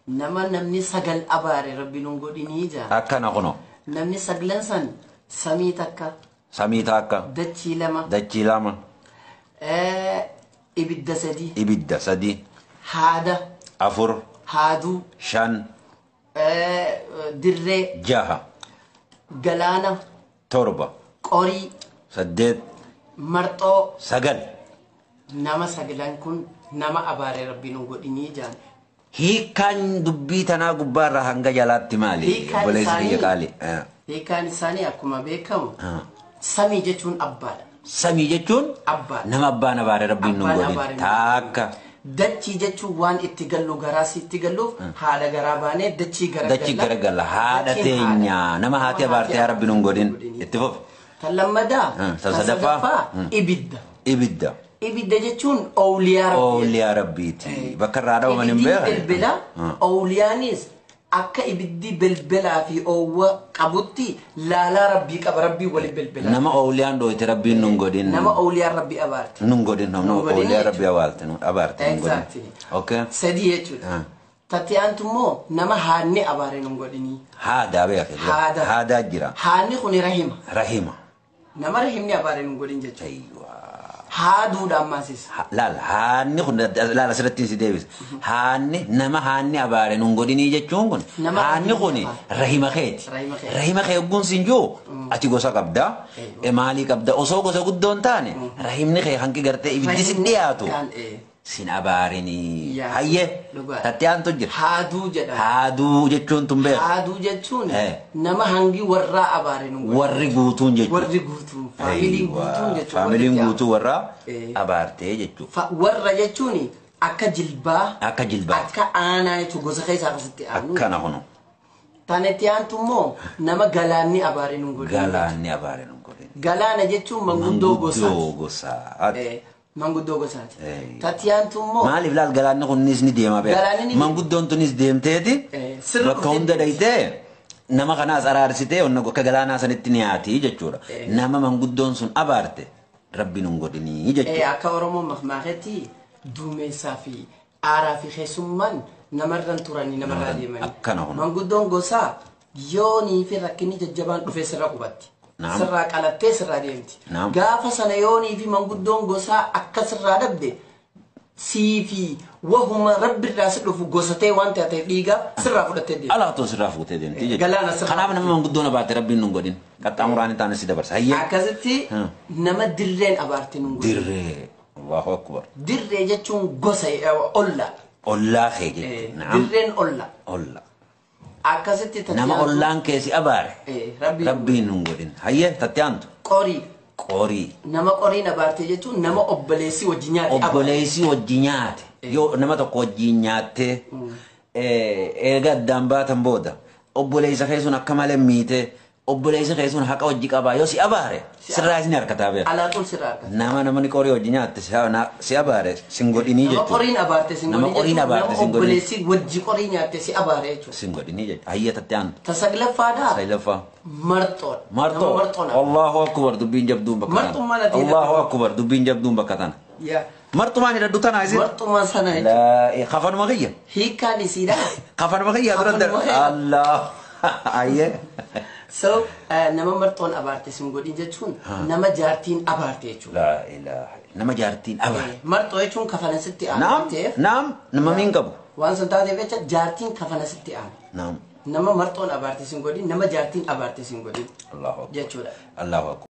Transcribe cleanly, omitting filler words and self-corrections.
Nama namni sagal abaare rabbi nun godhinii jaa. Akkana kuno. Namni saglan san samii takka, Samii takka. Dachii lama, Dachii lama. Ibidda sadi, Ibidda sadi. Haada, Afur. Haaduu, Shan. Dirree, Jaha. Galaana, Torba. Qorii, Saddeet. Marxoo, Sagal. Nama saglan kun nama abaare rabbi nun godhinii jaan. Hiikkaan dubbii tanaa gubbaarraa hanga jalaatti maali? Hiikkaan Obboleessi isaanii- kiyya qaali. Hiikkaan isaanii akkuma beekamu samii jechuun abbaadha. Samii jechuun Abbaadha. nama abbaan abaare rabbiin nun Abbaan godhin. abaare nun Taakka. Dachii jechuun waan itti gallu garaa itti galluuf haadha garaa baanee dachii gara Dachii garagala haadha Dachiin teenya haadha. nama haati abaarte yaa rabbi nun godhin. Itti fufi. Tan lammadaa, Tan tan sadaffaa, sadaffaa ibidda. Ibidda. Ibidda jechuun oowliyaa rabbii. Ooliyaa rabbiiti. Bakka irraa dhawaman hin Ibiddi beekan. belbela, oowliyaanis akka ibiddi belbelaa fi oowwa qabutti laalaa rabbii qaba rabbii wali belbela. Nama ooliyaan dhooyte rabbiin nun godhin. Nama oowliyaan rabbii abaarte. Nun godhin. Nama Nun godhin ooliyaa jechuudha. rabbii abaarte nun abaarte nun godhin. Exactly. Okay. Sadii jechuudha. Tatti aantu immoo nama haadni abaare nun godhinii. Haadaa beeka. Haada. Haadaa jira. Haadni kuni rahima. Rahima. Nama rahimni abaare nun godhin jechuudha. Aywa. Haaduudha ammaasis. Laal haanni kun laal asirratti si deebisa. Haanni nama haanni abaare nun godhinii jechuun kun Nama haanni rahimni kun abaare. Rahima keeti. Rahima keeti. Rahima kee hogguun siin jiru ati gosa qabda. Maalii qabda osoo gosa guddoo hin taane rahimni kee hanqi gartee ibiddi si Rahimni dhiyaatu kaan, sin abaarinii. Yaa, Hayyee dhugaadha. tatti aantu jira. Haaduu jedhama. Haaduu jechuun tun beeku. Haaduu jechuun nama hangi warraa abaare nun godhin. Warri guutuun jechuudha. Warri guutuun. Faamiliin guutuun jechuudha. Faamiliin Walitti guutuu warra Eh. abaartee jechuudha. Warra jechuun akka jilbaa. Akka jilbaati. Akka aanaa jechuun gosa keessaa akkasitti aanu. Akkana kunu. Tan itti aantu immoo nama galaanni abaare nun godhin. Galaanni abaare nun godhin. Galaana jechuun manguddoo gosaati. Manguddoo gosaati. Manguddoo gosaati. Eh. Tatti aantu immoo Maaliif laal galaanni kunis ni deema beeka. Galaanni ni deema. Manguddoon tunis deemteeti Sirra bakka dhuftee hunda dhayitee nama kanaas araarsitee onna akka galaanaa sanitti ni haati jechuudha. Nama manguddoon sun abaarte rabbi nun godhinii jechuudha. Akka Oromoo makmaaketti duumessaa fi aaraa fi keessummaan namarran turanii namarraa deemanii. Akkana kun. Manguddoon gosaa yoonii fi rakkinni jajjabaan dhufee sirra qubatti. Naam. Sirraa qalattee sirraa deemti. Naam. Gaafa sana yoonii fi manguddoon gosaa akka sirraa dhabde sii fi wahuma rabbirraa si dhufu gosatee waan taateef dhiigaa sirraa fudhattee deemti. Alaatoo sirraa fuutee deemti jechuudha. Galaana sirraa Kanaaf nama manguddoon abaarte rabbiin nun godhin. Qaxxaamuraan hin taane si dabarsa. Hayyee. Akkasitti nama dirreen abaarte nun godhin. Dirree. Allahu akbar. Dirree jechuun gosa olla. Ollaa kee jechuudha. Naam. Dirreen olla. Olla. Akkasitti tatti Nama aantu- ollaan kee si abaare. Rabbiin Rabbiin nun godhin. Hayyee tatti aantu. Qorii. Qorii. Nama qoriin abaarte jechuun nama obboleessi wajji nyaate abaarte. Obboleessi wajji nyaate. Yoo nama tokko wajjiin nyaattee erga addaan baatan booda obboleessa kee sun akka malee miitee obboleessi kee sun haqa wajji qabaa yoo si abaare sirraa isin harkataa beeka. Alaaxuun sirraa argata. Nama namni qorii wajji nyaatte si abaare sin godhinii Nama jechuudha. qoriin abaarte sin Nama godhin qoriin jechuun abaarte nama sin godhin. obboleessi wajji qorii nyaatte si abaare jechuudha. Sin godhinii jechuudha. Hayyee tatti aantu. Ta saglaffaadhaa Saglaffaa. marxoodha. Marxoo. Nama marxoon abaarte. Allahu akbar dubbiin jabduun bakka tana. Marxummaan ati hidhadhu. Allahu akbar dubbiin jabduun bakka tana. Yaa. Marxumaan hidhadhu tanaa isin. Marxummaa sana jechuudha. Laa kafanuma kiyya. Hiikkaan isiidha. Kafanuma kiyya dura Kafanuma kiyya. Allah. Ayyee. So nama marxoon abaarte sin godhin jechuun nama jaartiin abaarte jechuudha. Laa ilaaha. Nama jaartiin abaarte. Marxoo jechuun kafana sitti aanu Naam. waan ta'eef Naam. Nama miin qabu. waan sun taateef jecha jaartiin kafana sitti aanu. Naam. Nama marxoon abaarte sin godhin nama jaartiin abaarte sin godhin Allahu akbar. jechuudha. Allahu akbar.